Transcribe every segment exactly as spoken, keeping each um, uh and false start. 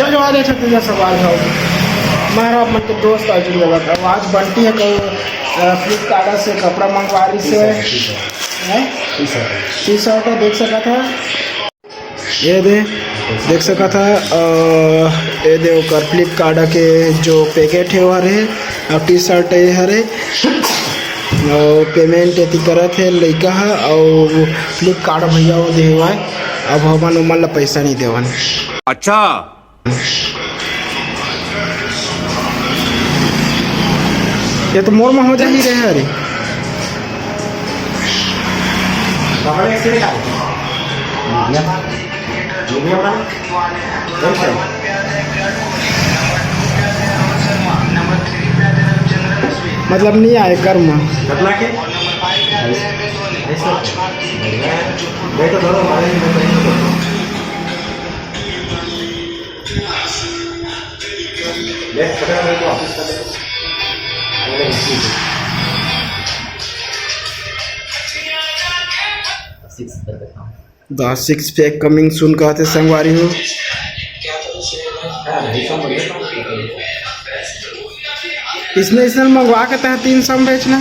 चलो, आ जाए छत्तीसगढ़ सवाल है। मैं आप मन के दोस्त अर्जुन गलत है। आज बंटी है, कल फ्लिपकार्ट से कपड़ा मंगवा रही से। हैं? टी शर्ट है, देख सकत है। ये दे, देख सकत है। अ, ये दे ओकर फ्लिपकार्ट के जो पैकेट है वो हरे, और टी शर्ट ये हरे, और पेमेंट एती करत है लइका ह, और फ्लिपकार्ट भैया वो दे हुआ है। अब हमन उमन ला पैसा नहीं देवन। अच्छा। ये तो मोर में हो जाही रे हरे। मतलब नहीं आए कर्म। घटना के? भाई तो धरो, हमारे ही the six pack coming soon कहते संगवारी हो। इसने इसने मंगवा के तह तीन सौ में बेचना।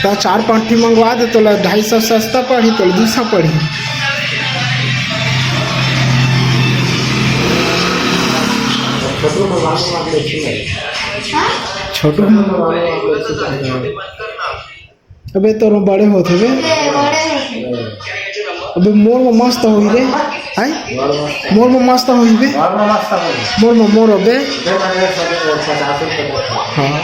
त चार पाँच ठी मंगवा दे, तोला ढाई सौ सस्ता पड़ी, तोला दू सौ पड़ी। छोटू। अबे तोर में बड़े होथे बे। अबे मोर में मस्त होही रे। हैं? मोर में मस्त होही बे। मोर में मस्त होही। मोर में मोर अबे। हाँ।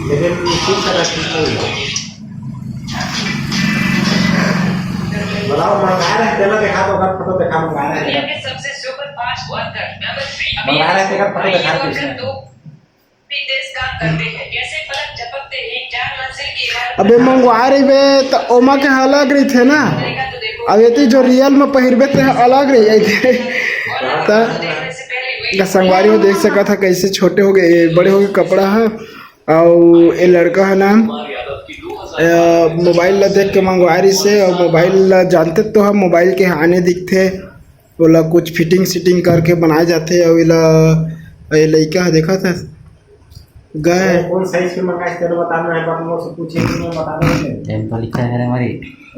लेकिन ठीक तरह ठीक नहीं है। बताओ, मंगा रहे तेला देखा तो अगर फोटो देखा, मंगा रहे तेला। मंगा रहे तेरा फोटो देखा दीजिए। अबे मंगवा रही बे, त ओमा के अलग रहिथे ना। अब एती जो रियल में पहिरबे ते अलग रही जाथे। त संगवारी हो देख सकत है कैसे छोटे हो गए, बड़े हो गए कपड़ा है। अउ ए लड़का ह ना, अ, मोबाइल ला देख के मंगवाए रिहिसे, अउ मोबाइल ला जानते तो ह, मोबाइल के आने दिखथे, ओला कुछ फिटिंग सिटिंग करके बनाए जाथे, अउ एला, ए लइका ह देखत ह, गए। कौन साइज के मंगाए, तेरे बताना है, बट मोर से पूछे कि मैं बता दूं। एम तो लिखा है हमारी।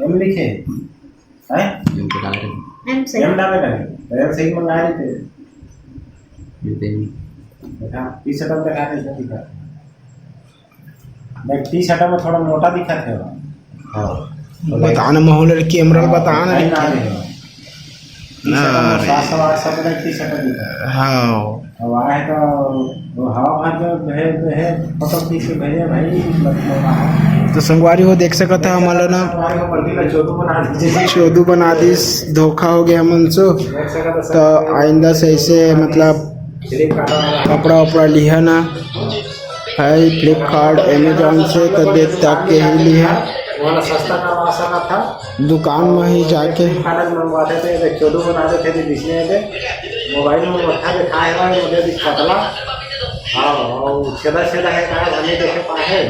एम लिखे? हैं? जो बता रहे हैं। एम सही। एम डाले ना, तो एम सही मंगा रहे थे। जो तेरी। देखा, टी शर्ट में दिखा दे, इधर दिखा। देख, टी शर्ट में थोड़ा मोटा दिखा थे। हाँ। बता ना, माहौल कैमरा हाँ, बता ना, नहीं, ना, नहीं। टी शर्ट में ना रे। सात सौ आठ सौ का टी शर्ट दिखा। हाँ। अब आए तो, वो हवा भर के भेज दे है, फोटो खींच के भेजे भाई, मतलब, तो संगवारी हो देख सकत है, हमन ला ना संगवारी हो, बल्कि ना चोदू बना दीजिए। चोदू बना दिस, धोखा हो गया हमन से। देख सकत है तो संगवारी हो, आइंदा से ऐसे, मतलब, फ्लिपकार्ट वाला कपड़ा उपड़ा लिहा ना, है फ्लिपकार्ट, अमेजोन से तो देख ताक के ही लिहा। वाला सस्ता का आशा का था। दुकान में ही जाके। खाना मंगवाते थे, देख, चोदू बना देते थे, जिसने दे मोबाइल में मोटा दिखाए हुआ है, मुझे भी पतला। हाँ, और छेदा छेदा है, कहाँ हमें देखे पाए हैं।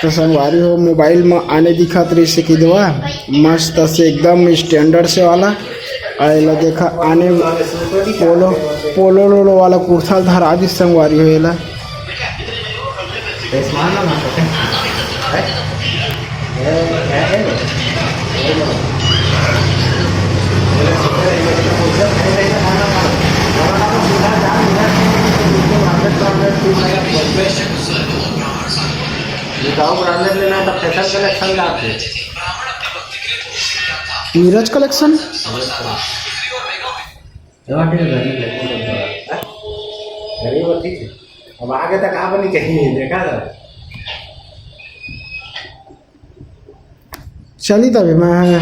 तो संगवारी हो, मोबाइल में आने दिखत रहिसे कि दवा मस्त से एकदम स्टैंडर्ड से वाला। आ एला देखा आने पोलो, पोलो लोलो वाला कुर्ता धरा दिस संगवारी हो एला। बताओ, ब्रांडेड लेना है तो फैशन कलेक्शन जाते। नीरज कलेक्शन। गरीब ठीक है। अब आगे तक आप नहीं कहीं देखा था। चली तभी मैं